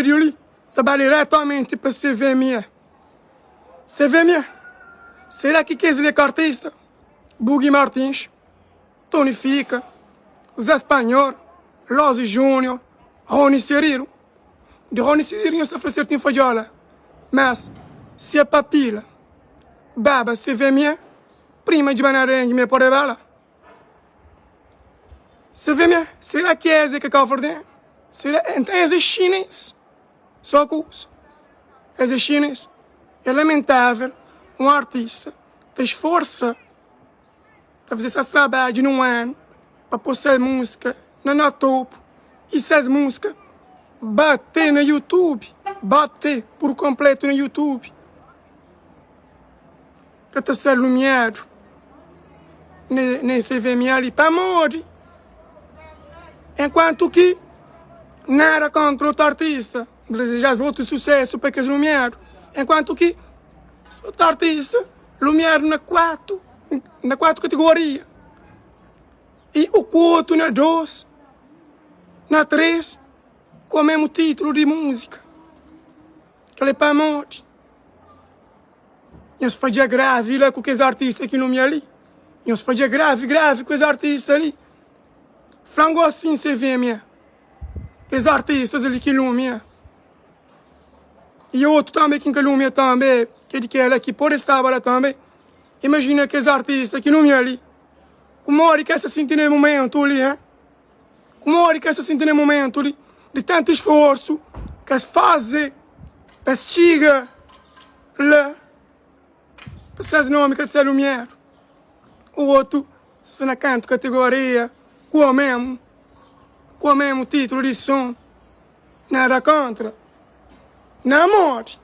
vídeo li ta ba diretamenti pa CVMA. CVMA, será ki kes li é ka artista? Bugi Martins, Tony Fika, Zé Spanhor, Lozy Júnior, Rony Cirilo. Di Rony Cirilo nhos ta fla sertinhu fadjola, mas si é pa pila, baba CVMA, prima djiba na rengi mi é pode bala. CVMA, será ki es é ka kabuverdianu? Será? Então es é xinês. Só kusa. Es é xinês. É lamentável um artista ta esforsa ta faze ses trabadju num anu pa pô ses músika na na topu i ses músika bate na youtube, bate por kompletu na youtube. Ka ta ser lumiadu ne CVMA li pamodi enkuantu ki nada kontra otu artista N deseja-s otu susesu pa kes lumiadu enkuantu ki otu artista lumiadu na 4 na 4 kategoria i o ku otu na 2 na 3 ku mesmu titulu di múzika kel é pamodi. Nhos fadja gravi la ku kes artista ki numia li. Nhos fadja gravi, gravi ku es artista li. Flan gosi sin CVMA. Kes artistas li ki lumia. E otu tambe ki nka lumia tambe, ke di kela ki pode staba la tambe. Imajina kes artista ki lumia li. Kumodi ki es ta sinti ne mumentu li, hein? Kumodi ki es ta sinti ne mumentu li di tantu sforsu ki es faze pa es txiga la pa ses nomi ka ta ser lumiadu? U otu sta na kantu kategoria ku omemu ku omemu titulu di son, nada kontra na modi.